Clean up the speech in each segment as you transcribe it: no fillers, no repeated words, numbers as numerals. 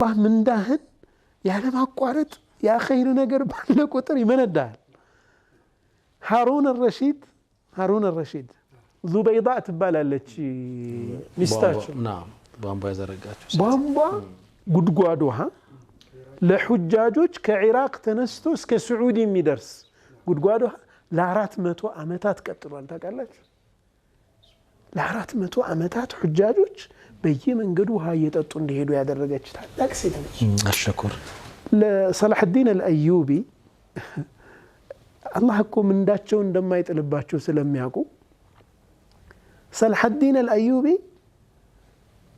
አላህ ምንዳህን ያለማቋረጥ ያ ኸይር ነገር ባለ ቁጥር ይመነዳሃል። ሃሩን ረሺድ፣ ሃሩን ረሺድ ዙበይዳ ትባላለች ሚስታቸው። ቧንቧ የዘረጋቸው። ቧንቧ፣ ጉድጓድ ውሃ ለሑጃጆች ከኢራቅ ተነስቶ እስከ ስዑዲ የሚደርስ ጉድጓድ ውሃ ለ400 ዓመታት ቀጥሏል። ታውቃላችሁ? ለ400 ዓመታት ሑጃጆች በየመንገዱ ውሃ እየጠጡ እንዲሄዱ ያደረገች ታላቅ ሴት ነች። አሸኩር። ለሰላሕዲን አልአዩቢ አላህ እኮ ምንዳቸው እንደማይጥልባቸው ስለሚያውቁ ሰላሕዲን አልአዩቢ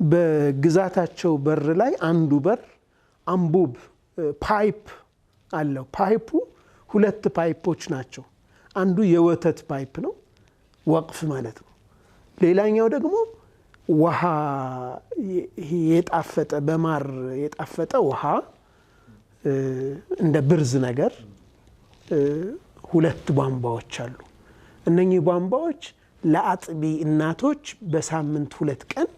በግዛታቸው በር ላይ አንዱ በር አንቡብ pipe አለው። Pipe ኡ ሁለት pipe ኦች ናቸው። አንዱ የወተት pipe ነው፣ ወቅፍ ማለት ነው። ሌላኛው ደግሞ ውሃ፣ የጣፈጠ፣ በማር የጣፈጠ ውሃ፣ እንደ ብርዝ ነገር ሁለት ቧንቧዎች አሉ። እነኚህ ቧንቧዎች ለአጥቢ እናቶች በሳምንት 2 ቀን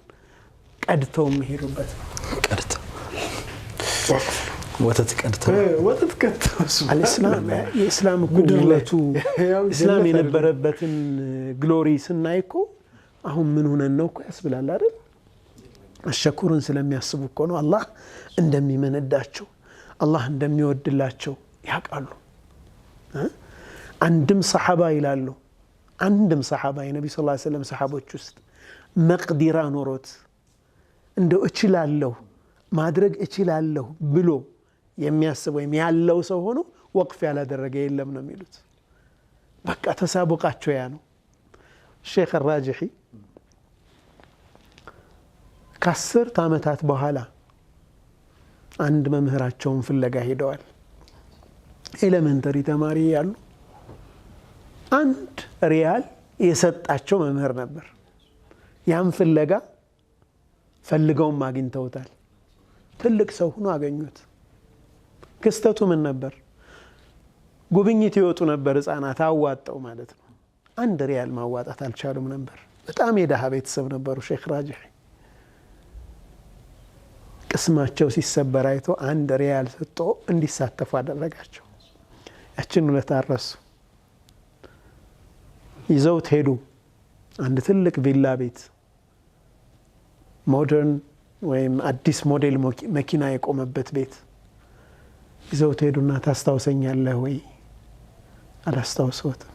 ቀድተው የሚሄዱበት ነው። ቀድተው፣ ወተት ቀድተው። ወተት ቀድተው። አልእስላም፣ የእስላም እኮ ውበቱ፣ እስላም የነበረበትን glory ስናይ እኮ አሁን ምን ሆነን ነው እኮ ያስብላል አይደል? አሸኩርን ስለሚያስቡ እኮ ነው። አላህ እንደሚመነዳቸው፣ አላህ እንደሚወድላቸው ያውቃሉ። አንድም ሰሓባ ይላሉ፣ አንድም ሰሓባ የነቢ ስ ሰለም ሰሓቦች ውስጥ መቅዲራ ኖሮት እንደው እችላለሁ፣ ማድረግ እችላለሁ ብሎ የሚያስብ ወይም ያለው ሰው ሆኖ ወቅፍ ያላደረገ የለም ነው የሚሉት። በቃ ተሳቡቃቸው ያ ነው። ሼክ ራጅሒ ከ10 ዓመታት በኋላ አንድ መምህራቸውን ፍለጋ ሄደዋል። Elementary ተማሪ ያሉ 1 ሪያል የሰጣቸው መምህር ነበር። ያን ፍለጋ ፈልገውም አግኝተውታል። ትልቅ ሰው ሆኖ አገኙት። ክስተቱ ምን ነበር? ጉብኝት ይወጡ ነበር ህፃናት አዋጠው ማለት ነው። 1 ሪያል ማዋጣት አልቻሉም ነበር። በጣም የደሃ ቤተሰብ ነበሩ ሼክ ራጅሒ። ቅስማቸው ሲሰበር አይቶ 1 ሪያል ሰጥቶ እንዲሳተፉ አደረጋቸው። ያችን ውለታ አልረሱ። ይዘውት ሄዱ። አንድ ትልቅ ቪላ ቤት፣ modern ወይም አዲስ ሞዴል መኪና የቆመበት ቤት ይዘውት ሄዱና ታስታውሰኛለህ ወይ? አላስታውሰዎትም።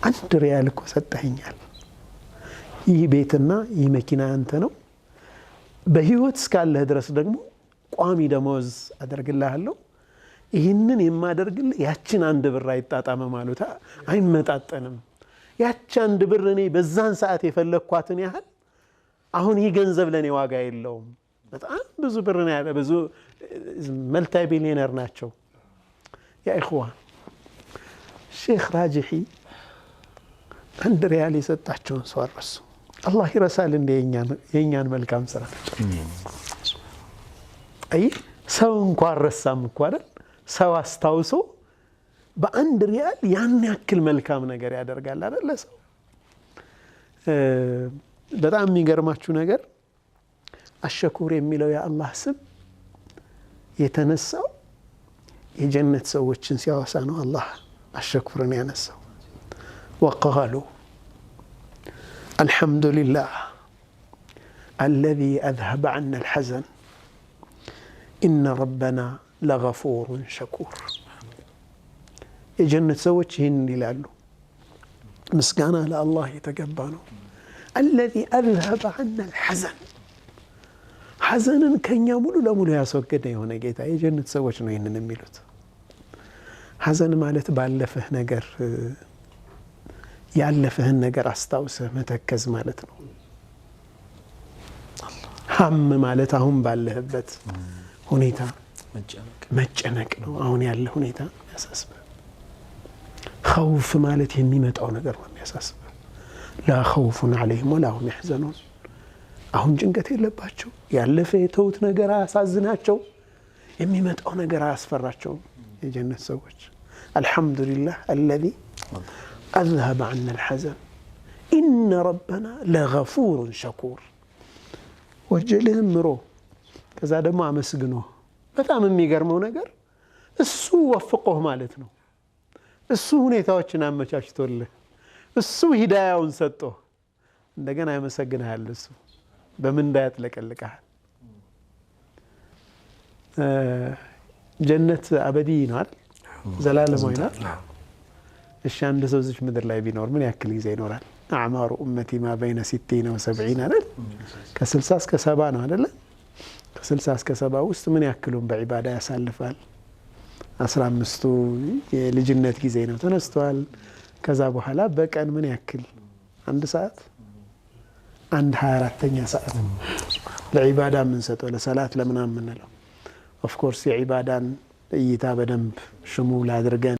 1 ሪያል እኮ ሰጠኸኛል። ይህ ቤትና ይህ መኪና ያንተ ነው። በህይወት እስካለህ ድረስ ደግሞ ቋሚ ደመወዝ አደርግልሃለሁ። ይህንን የማደርግልህ ያችን 1 ብር አይጣጣምም አሉት። አይመጣጠንም። ያች 1 ብር እኔ በዛን ሰዓት የፈለግኳትን ያህል አሁን ይህ ገንዘብ ለእኔ ዋጋ የለውም። በጣም ብዙ ብር ነው ያለ፣ ብዙ multi billionaire ናቸው። يا إخوة፣ ሼክ ራጅሒ 1 ሪያል የሰጣቸውን ሰው አልረሱ። አላህ ይረሳል እንደ የእኛን መልካም ስራ? አይ ሰው እንኳ አልረሳም እኮ አይደል? ሰው አስታውሶ በ1 ሪያል ያን ያክል መልካም ነገር ያደርጋል አይደል? ለሰው በጣም የሚገርማችሁ ነገር አሸኩር የሚለው የአላህ ስም የተነሳው የጀነት ሰዎችን ሲያወሳ ነው። አላህ አሸኩርን ያነሳው وقالوا الحمد لله الذي أذهب عنا الحزن إن ربنا لغفور شكور። የጀነት ሰዎች ይህን ይላሉ። ምስጋና ለአላህ የተገባ ነው። الذي أذهب عنا الحزن፣ ሐዘንን ከኛ ሙሉ ለሙሉ ያስወገደ የሆነ ጌታ። የጀነት ሰዎች ነው ይህንን የሚሉት። ሐዘን ማለት ባለፈህ ነገር፣ ያለፈህን ነገር አስታውሰህ መተከዝ ማለት ነው። ሀም ማለት አሁን ባለህበት ሁኔታ መጨነቅ ነው። አሁን ያለ ሁኔታ ያሳስበህ። ኸውፍ ማለት የሚመጣው ነገር ነው የሚያሳስበህ። لا خوف عليهم ولا هم يحزنون። አሁን ጭንቀት የለባቸው። ያለፈ የተዉት ነገር አያሳዝናቸው። የሚመጣው ነገር አያስፈራቸውም። የጀነት ሰዎች الحمد لله الذي أذهب عنا الحزن إن ربنا لغفور شكور። ወንጀልህን ምሮ ከዛ ደግሞ አመስግኖ፣ በጣም የሚገርመው ነገር እሱ ወፍቆህ ማለት ነው። እሱ ሁኔታዎችን አመቻችቶልህ፣ እሱ ሂዳያውን ሰጥቶህ እንደገና ያመሰግንሃል። እሱ በምንዳ ያጥለቀልቀሃል። ጀነት አበዲ ነው አይደል? ዘላለማዊ ነው አይደል? እሺ፣ አንድ ሰው እዚች ምድር ላይ ቢኖር ምን ያክል ጊዜ ይኖራል? أعمار أمتي ما بين 60 و70 አይደል? ከ60 እስከ 70 ነው አይደለ? ከ60 እስከ 70 ውስጥ ምን ያክሉን በዒባዳ ያሳልፋል? 15ቱ የልጅነት ጊዜ ነው፣ ተነስቷል። ከዛ በኋላ በቀን ምን ያክል፣ አንድ ሰዓት፣ አንድ 24ኛ ሰዓት ለዒባዳ የምንሰጠው፣ ለሰላት ለምናምን የምንለው፣ of course የዒባዳን እይታ በደንብ ሽሙል አድርገን